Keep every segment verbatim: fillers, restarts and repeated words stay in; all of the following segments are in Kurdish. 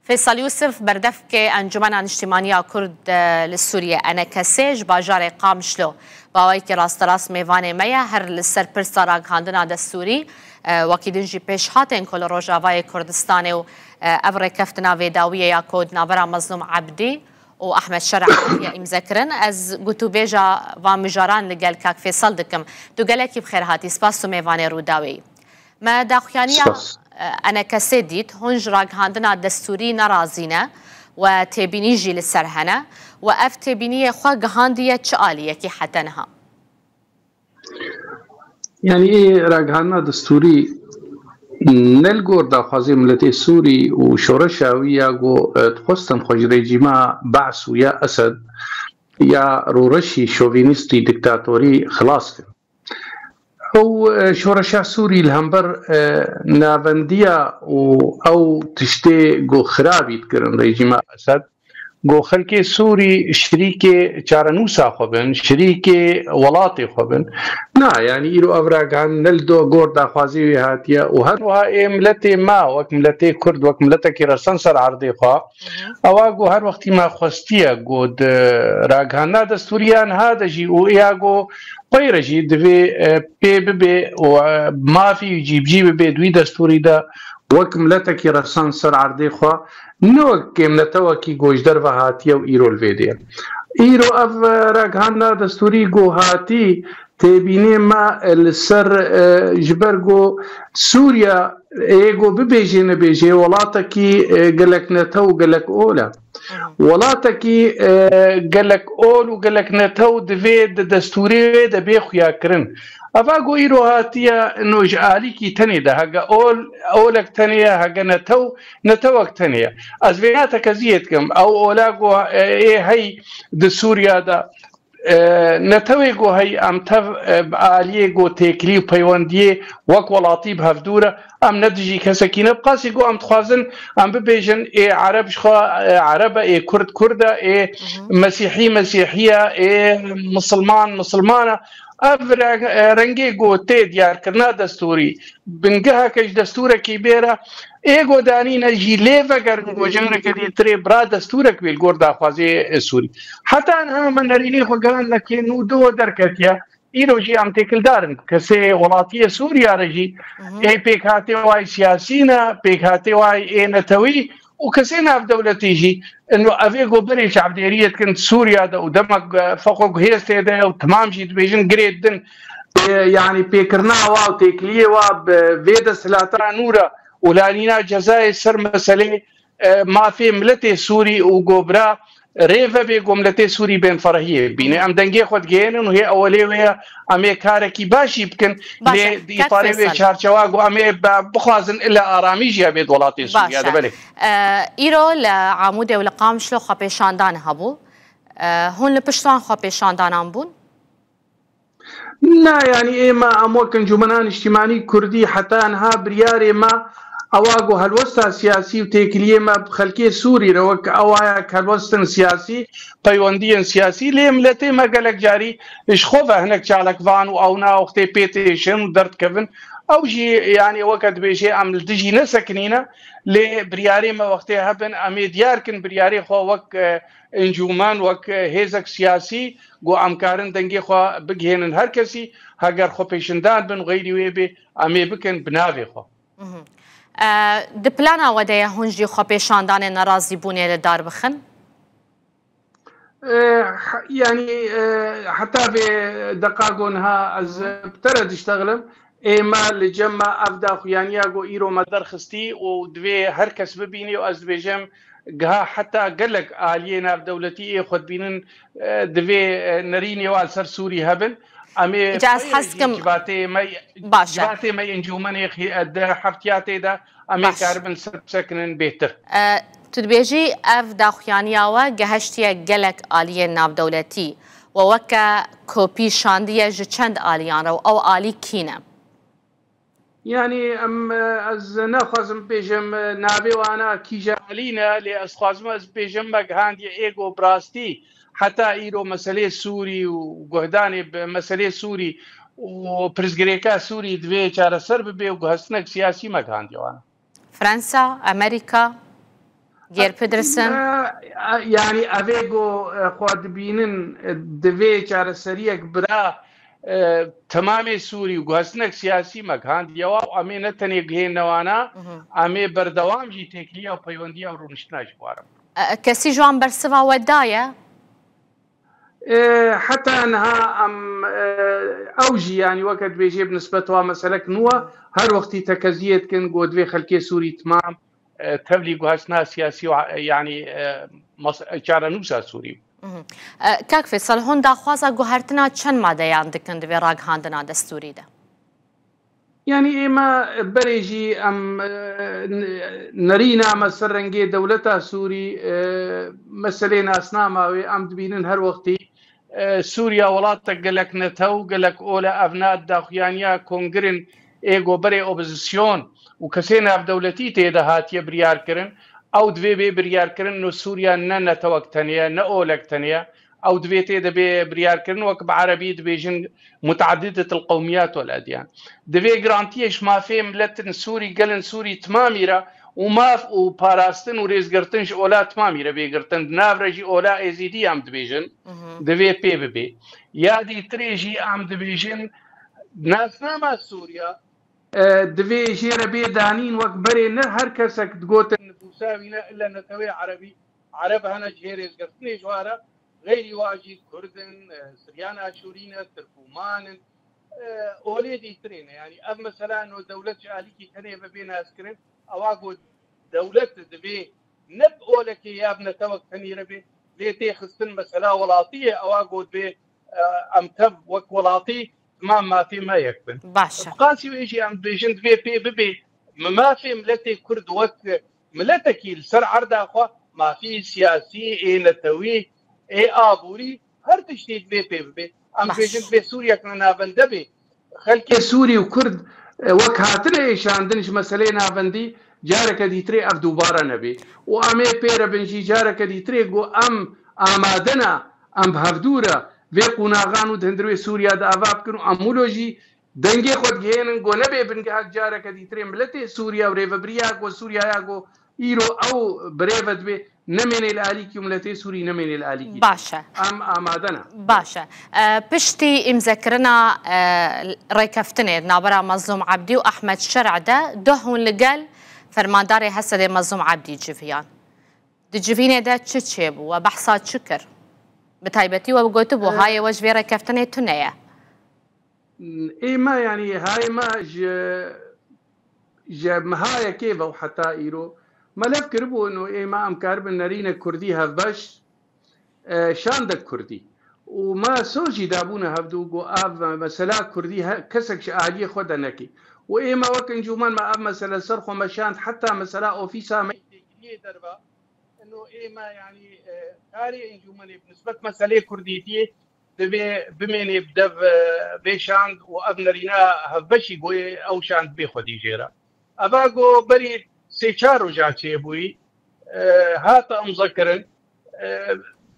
Fêsal Yûsif, berdevkê Encûmena Niştîmaniya Kurd, e, li Sûriyê, E N K S, ji bajarê Qamişlo, bi awayekî rasterast mêvanê me ye. Her li ser pirsa ragihandina destûrî, e, wekî din jî pêşhatên ku li Rojavayê Kurdistanê û, e, ev rêkeftina vê dawiyê ya ku di navbera Mezlûm Ebdî û Ehmed Şer'a hatiye îmzekirin, ez gotûbêja van mijaran li gel kak Fêsal dikim. Tu gelekî bi xêr hatî. Spas tu mêvanê Rûdawê yî. Me daxuyaniya, Spas. e, E N K S'ê dît, hûn ji ragihandina destûrî nerazî ne we têbînî jî li ser hene. We ev têbîniyê xwe gihandiye çi aliyekî heta niha? Yanî, ê ragihandina destûrî ne li gor daxwazê miletê Sûrî û şoreşa wî ya ku, e, dixwestin xwe ji rejîma Be's û ya Esed ya rûreşî şovînîstî diktatorî xilas kin. Ew, e, şoreşa Sûrî li hember, e, navendiya û ew tiştê ku xirabî dikirin rejîma Esed, ku xelkê Sûrî şirîkê çarenûsa xwe bin, şirîkê welatê xwe bin. Na, yanî îro ev ragihan ne li do gor daxwazî wê hatiye û her wiha ê miletê me wek miletê Kurd, wek miletekî resen ser erdê xwe, ewa ku her wextî me xwestiye ku di ragihandina destûriya niha de jî û êya ku xweyre jî divê, e, pê bibe û, e, mafî cî bi cî bibe di wî destûrî de wek miletekî resen ser erdê xwe, ne wek kêmnetewekî ku ji derve hatiye û îro li vê dê ye. Îro ev, e, ragihandina destûrî ku hatî têbînê me, e, li ser, e, ji ber ku Sûriya, ê ku bibêjê nebêjê, welatekî, e, gelek netew û gelek ol e. Welatekî, e, gelek ol û gelek netew divê di destûrê wê de bê xuyakirin. Eva ku îro hatiye, no ji alîkî tenê de, hege ol, olek tenê ye, hege netew, netewek tenê ye. Ez vê netekeziyê dikim. Ew ola ku, e, ê hey di Sûriya de, e, netewê ku hey em tev, e, bi aliyê ku têkilî û peywendiyê wek welatî bi hevdû re, em ne dijî kesekî ne. Bi qasî ku em dixwazin, em bibêjin, ê Ereb ji xwe, e, Ereb e, ê Kurd Kurd e, ê Mesîhî Mesîhî ye, ê Misilman Misilman e. Ev re-, e, rengê ku tê diyarkirina destûrî, bingeheke ji destûrekî bêre, ê ku danîne jî lê vegerin ku carekê dî tirê bira destûrek bê li gor daxwazê, e, Sûrî. Heta niha me nerînê xwe gihand lekê nû duho derketiye. Îro jî em têkildar in. Kesê welatiyê Sûriya re jî ê pêkhatê wayî siyasî ne, pêkhatê wayî ê netewî û kesê navdewletî jî, ino evê ku berê çavdêriyê dikin Sûriya de û demek, e, feqo guhêz tê de ye û timam jî dibêjin girê din, e, yanî pêkirina wa û têkiliyê wa bi vê desthilata nû re û lanîna cezayê ser meselê, e, mafê miletê Sûrî û gobra rê vebê ku miletê Sûrî bên ferehiyê bîne. Em dengê xwe digihênin û hê ewelê wê ye, em ê karekî baş jî bikin. Baş e, lê di kak îfarê wê Fêsal. Çarçewa ku em ê be-, bixwazin ila aramî jî hebe di welatê Baş Sûriya de, e. Belê. E, îro li Amûdê û li Qamişlo xwepêşandan hebû. E, hûn li pişt wan xwepêşandanan bûn? Na, yanî ême em wek Encûmena Niştîmanî Kurdî heta niha biryarê me ewa ku helwesta siyasî û têkiliyê me bi xelkê Sûrî re wek ewayek helwestin siyasî, peywendiyên siyasî, lê miletê me gelek carî ji xwe ve hinek çalakvan û ewna wextê pê têşin û derdikevin. Ew jî, yanî weke dibêjê em li dijî nesekinîne, lê biryarê me wextê hebin, em ê diyar kin biryarê xwe wek, e, encûmen, wek, e, hêzek siyasî, ku em karin dengê xwe bigihênin her kesî, heger xwepêşindan bin, xeyrî wê bê, em ê bikin bi navê xwe. Mhm. E, di plana we de ye hûn jî xwepêşandanê nerazîbûnê li dar bixin? E, he-, yanî, e, heta vê deqa ku niha ez Hı. bi te re diştexilim, ê me li cem me ev daxuyaniya ku îro me derxistî û divê her kes bibînî û ez dibêjim, giha heta gelek aliyê navdewletî ê xwe dibînin, e, divê, e, nerînê wan ser Sûrî hebin. Em ê Îca ez xeyr hez jî kim civatê me, Baş e. civatê me yên cûmenê xî-, e, di heftiyatê de em ê Baş. karibin ser bisekinin bêhtir. E, tu dibêjî ev daxuyaniya we gehiştiye gelek aliyên navdewletî we weke kopî şandiye ji çend aliyan re û ew alî kî ne? Yanî em, e, ez naxwazim bêjim, e, navê wana kîja alî ne, lê ez xwazim ez bêjim me gihandiye ê ku bi rastî heta îro meselê Sûrî û guhdanê bi meselê Sûrî û pirsgirêka Sûrî divê çareser bibe û guhestinek siyasî me gihandiye wana. Fransa, Amerîka? Geir Pedersen. E, e, yanî evê ku, e, xwe dibînin, e, divê çareseriyek bira, e, temamê Sûrî û guhestinek siyasî me gihandiye wa û em ê ne tenê guhêne wana, em ê berdewam jî têkiliya û peywendiya û rûniştina ji wan re. E, kesî ji wan bersiva we daye? E, heta niha em, e, ew jî, yanî weke dibêjê bi nisbet wa meselek nû e, her wextî tekeziyê dikin ku divê xelkê Sûrî timam, e, tevlî guhestina siyasî û, e, yanî, e, mas-, e, çarenûsa Sûrî. Mhm. E, Kak Feysel, hûn daxwaza guhertina çend madeyan dikin di vê ragihandina destûrî de? Yanî ême berê jî em, e, n-, nerîna me ser rengê dewleta Sûrî, e, meselê nasnama wê em dibînin her wextî, e, Sûriya welatek gelek netew, gelek ol e, ev na daxuyaniya kongirên ê ku berê opozîsyon û kesê navdewletî tê de hatiye biryar kirin, ew divê bê biryar kirin, no Sûriya ne netewek tenê ye, ne olek tenê ye, ew divê tê de bê biryar kirin, wek bi erebî dibêjin mutadidet el qewmiyat wel edyan. Divê girantiyê ji mafê miletin Sûrî, gelin Sûrî timamî re û maf û parastin û rêzgirtin ji ola timamî re bê girtin. Di nav re jî ola Êzîdî em dibêjin, divê pê bibê. Ya dîtirê jî em dibêjin nasnama Sûriya, e, divê jê re bê danîn wek berê ne her kesek digotin nifûsa wî ne ille netewê erebî, ereb hene cihê rêzgirtinê ji wa re, xeyrî wa jî Kurd in, e, Siryan Aşûrî ne, Tirk û Man in, e, olê dîtirê ne. Yanî ev mesela no dewlet ji alîkî tenê ve bê naskirin, ewa got dewlet divê ne bi olekê ya bi netewek tenî re bê, lê tê xistin mesela welatî ye, ewa got bê, e, em tev wek welatî timam mafê me yek bin. Baş e. Bi qasî wê jî em dibêjin divê pê bibê, mi mafê miletê Kurd wek miletekî li ser erda xwe, mafî siyasî, ê netewî, ê aborî, her tiştî divê pê bibê. Em Baş. dibêjin divê Sûriyek ne navende bê. Xelkê Sûrî û Kurd, e, wek hatine êşandin ji meseleyê navendî, careke dîtirê ev dubare nebê. Û em ê pê re bin jî careke dîtirê ku em amade ne, em bi hevdû re vê qonaxan û di hundirê Sûriya de ava bikin û em wilo jî dengê xwe digihênin ku nebê bingehek careke dîtirê miletê Sûriya û rêvebiriya ku Sûriya ya ku îro ew birêve dibe, nemênê li alîkî û miletê Sûrî nemênê li alîkî. Baş e. Em amade ne. Baş e. E, piştî îmzekirina, e, rêkeftinê navbera Mezlûm Ebdî û Ehmed Şer'e de duh hûn li gel fermandarê Hesedê Mezlûm Ebdî civiyan. Di civînê de çi çêbû? We behsa çi kir? Bi taybetî we gotibû, E, hayê we ji vê rêkeftinê tune ye. Ê me, yanî hayê me ji, ji meha yekê ve û heta îro me lev kiribû, ino ê me em karibin nerîne kurdî hevbeş, e, şandek kurdî. Û me soz jî dabûne hevdû, got ev mesela kurdî he-, kesek ji aliyê xwe de nekê. Û ê me wek encûmen me ev mesele ser xwe meşand, heta mesela ofîsa me têkiliyê derve. Ino ê me, yanî, e, karê encûmenê bi nisbet meselê kurdîtiyê divê bimênê bi dev, e, vê şand û ev nerîna hevbeşî goyê ew şand bê xwedî jê re. Eva go berî sê çar roja çêbûyî, e, hate imzekirin, e,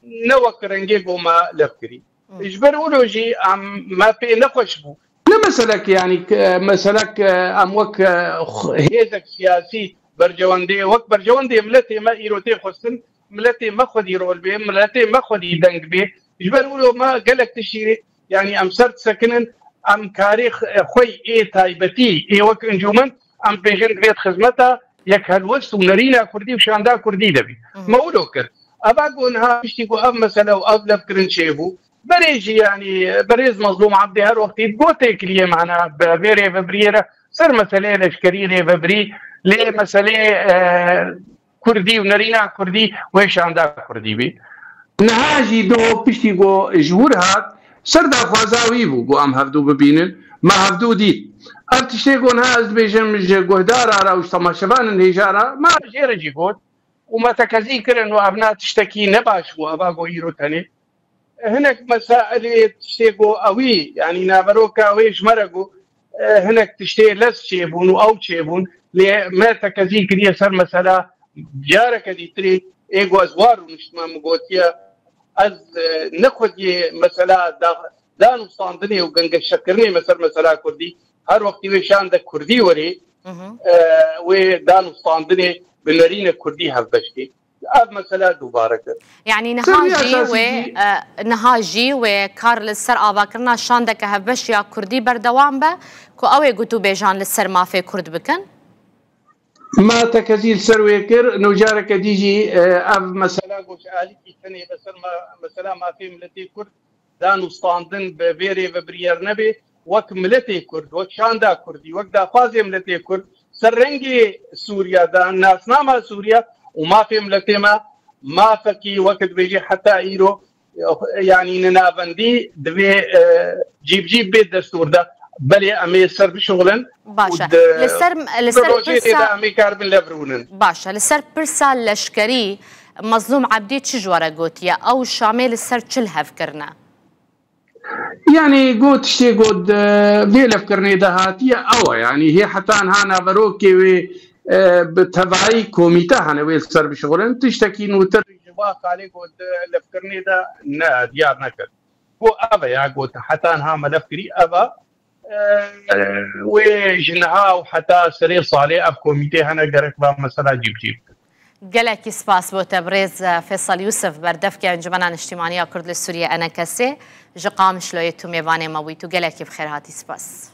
ne wek rengê go me lev kirî. Ji ber wilo jî em me pê nexweş bû. Ne meselek, yanî, k-, meselek, e, em wek, e, x-, hêzek siyasî bercewendê, wek bercewendê miletê me îro tê xwestin, miletê me xwedî rol bê, miletê me xwedî deng bê. Ji ber wilo me gelek tiştî, yanî em ser disekinin, em karê x-, xwe ê taybetî, ê wek encûmen, em dibêjin divê di xizmeta yek helwest û nerîna kurdî û şanda kurdî de bî. Me wilo kir. Eva ku niha piştî ku ev mesele û ev levkirin çêbû, berê jî, yanî, berêz Mezlûm Ebdî her wextî got têkiliyê me hene bi vê rêvebiriyê re ser meseleyê leşkerî rêvebirî, lê meseleyê, e, kurdî û nerîna kurdî wê şanda kurdî bî. Niha jî do piştî ku ji wir hat, ser daxwaza wî bû ku em hevdû bibînin, me hevdû dît. Ev tiştê ku niha ez dibêjim ji guhdara re û ji temaşevanên hêja re, me jê re jî got û me tekezî kirin û ev na tiştekî ne baş bû, eva ku îro tenê. Hinek mesailê tiştê ku ewî, yanî naveroka wê ji me re ku, e, hinek tiştê lez çêbûn û ew çêbûn, lê me tekezî kiriye ser mesela careke dîtirê ê ku ez war rûniştime min gotiye, ez, e, ne xwediyê mesela da-, danûstandinê û gengeşekirinê me ser mesela kurdî, her wextî wê şan de kurdî werê, e, wê danûstandinê bi nerîne kurdî hevbeş kê. Ev mesela dubare kir. Yanî niha jî wê e, niha jî wê kar li ser avakirina şandeke hevbeş ya kurdî berdewam be ku ew ê gotûbêjan li ser mafê kurd bikin? Ma tekezî li ser wê kir, nûcareke dî jî e, ev mesela goç alîkî tenê be ser mesela mafê miletê kurd danûstandin bi vê rê ve biriyar nebê, wek miletê kurd, wek şanda kurdî, wek daxwazê miletê kurd, ser rengê Sûriya de, nasnama Sûriya û mafê miletê me, mafekî wek dibêjî heta îro, yanî ninavendî divê e, cîbcîb bê destûr de. Belê em ê ser bişuxulin. Baş e. Li ser li ser pirsa em ê karibin lev rûnin. Baş e. Li ser pirsa leşkerî Mezlûm Ebdî çi ji we re gotiye? Ew Şamê li ser çi li hev kirine? Yanî got tiştê got vê levkirinê de hatiye ew e. Yanî hê heta niha naverokê wê e, bi tevayî komîte hene wê li ser bişuxulin. Tiştekî nûtir ji va xalê got levkirinê de ne diyar nekir. Got ev e ya got heta niha me levkirî ev e. E, wê ji niha û heta serê salê ev komîtê hene gerek va mesela cîbcîb. Gelekî spas bo te birêz Fêsal Yûsif, berdevke Encûmena Niştîmaniya Kurd li Sûriye, E N K S, ji Qamişloyê tu mêvanê me bûyî, tu gelekî bi xêr hatî, spas.